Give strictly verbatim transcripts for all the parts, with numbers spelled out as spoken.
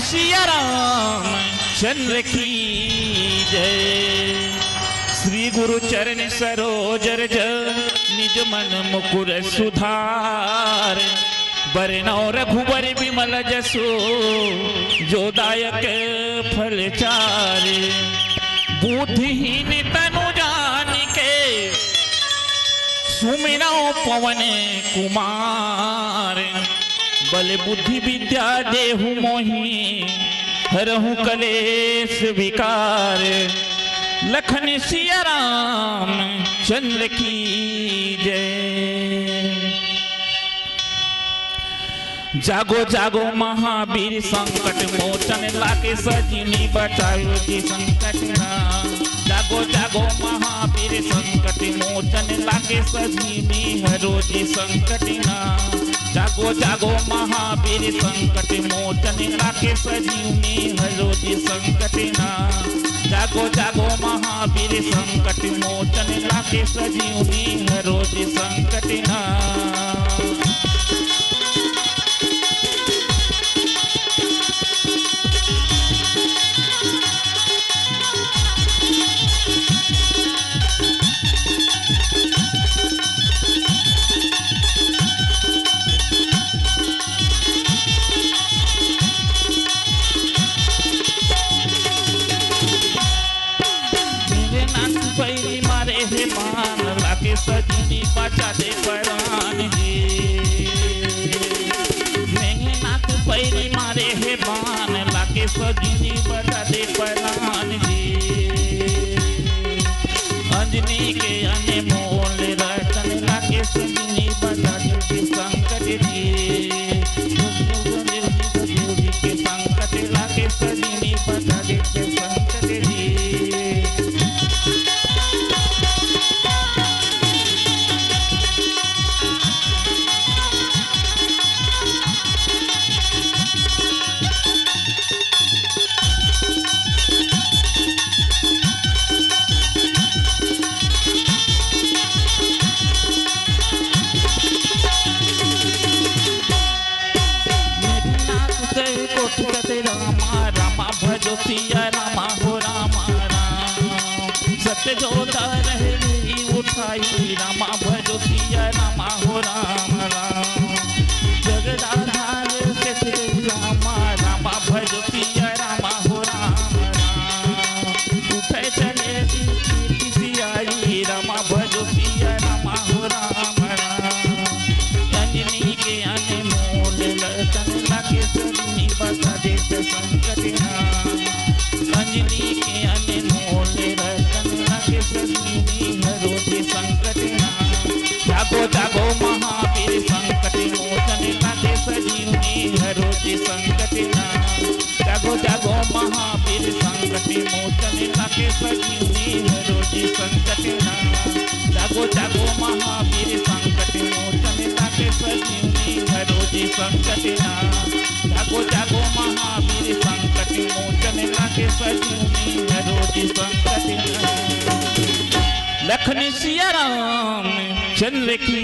सिया राम चंद्र की जय। श्री गुरु चरण सरोज रज निज मन मुकुर सुधार। बरनौ रघुबर विमल जसु जो दायक फल चार। बुद्धिहीन तनु जानिके सुमिरौ पवन कुमार। बल बुद्धि विद्या देहु मोहि हरहु कलेश विकार। लखन सिया राम चंद्र की जय। जागो जागो महावीर संकट मोचन लागे सजिनी बचायो जी संकट ना। जागो जागो महावीर संकट मोचन लागे सजिनी हरो जी संकट ना। जागो जागो महावीर संकट मोचन लागे सजिनी हरो जी संकट ना। जागो जागो महावीर संकट मोचन लागे सजिनी हरो जी संकट ना। मेरे नाथ पैरी मारे हे बान लागे सजनी बचा दे परान हे। मेरे नाथ पैरी मारे हे बान लागे सजनी बचा दे परान हे। अंजनी के अनमोल रतन लागे सजनी बचा दे संकट जी। के संकट लागे सजनी बचा दे संकट जी। मेरे नाथ से कोटि कते रामा, रामा भजो सिया रामा हो रामा राम। सत्य जोता रहे उठाई रामा भजो सिया रामा हो रामा राम। जगदाधार से रामा, रामा भजो सिया रामा हो रामा राम। उठे चले सियाई रामा भजो सिया रामा हो रामा राम। अंजनी के अनमोल रतन लागे सजनी बचा दे संकट ना। अंजनी के अनमोल रतन लागे सजनी हरो जी संकट ना। जागो जागो महावीर संकट मोचन लागे सजनी हरो जी संकट ना। जागो जागो महावीर संकट मोचन लागे सजनी हरो जी संकट ना। जागो जागो महावीर संकट मोचन लागे सजनी हरो जी संकट ना। जागो जागो महावीर संकट मोचन लागे सजनी हरो जी संकट ना। लखन सिया राम चंद्र की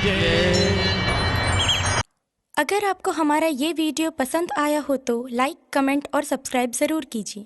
जय। अगर आपको हमारा ये वीडियो पसंद आया हो तो लाइक, कमेंट और सब्सक्राइब ज़रूर कीजिए।